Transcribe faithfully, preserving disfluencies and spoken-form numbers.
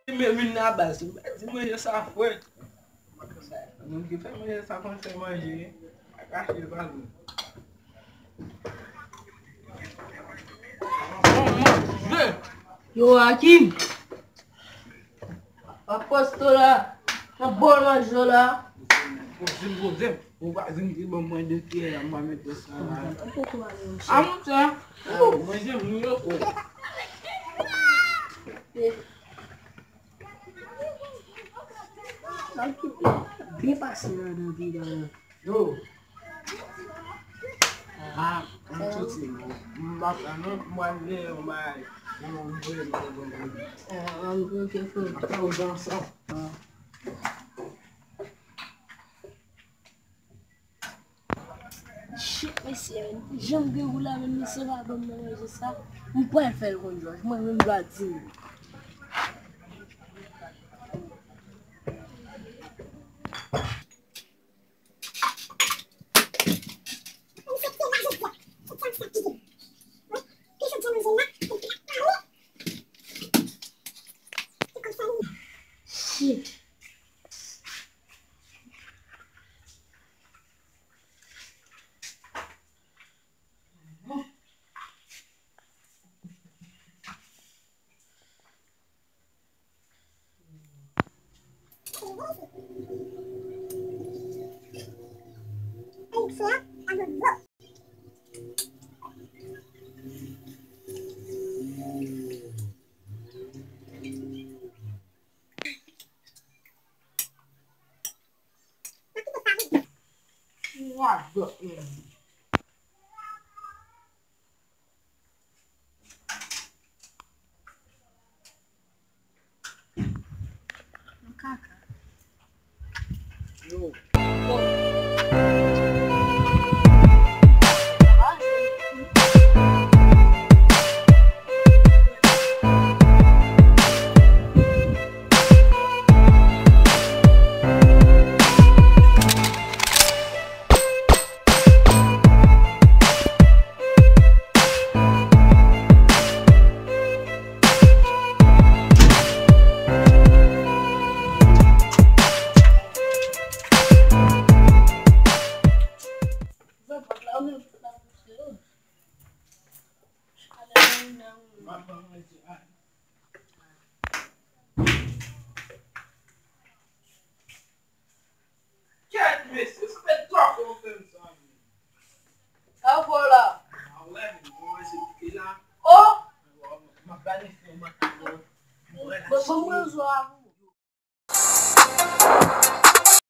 Men vin nan baz, di manje sa frèt. Moun ki fè manje sa konn fè manje, pa kache l pa lwen. Bon manje. Yo, Akim. Apostola, nan bòl manje la. Poze m, poze m. Ou pa vin di ban mwen de kiyè la, m pa mete sa la. An poko ale, monchè. A, monchè. A, manje m yo. Byen pase ladan, byen ladan. Yo. A, m soti, m pa pran non, m al dèyè, m bay, m voye m al bon. A, m voye ke fè. M ap fè w danse. Shit, mesye, men jan m gen gou la, men misye pa ban m nan manje sa. M pral fè l konn Jòj, mwen menm m dwa di l. Shit. Kaka. Yo. Kèt, mesye, sa fè twa fwa w fè m sa, men. Sa w fè w la? A wè, men, mwen se ki la. Oh! M ap ba li fè, mwen. Bon, bon, bon, bon,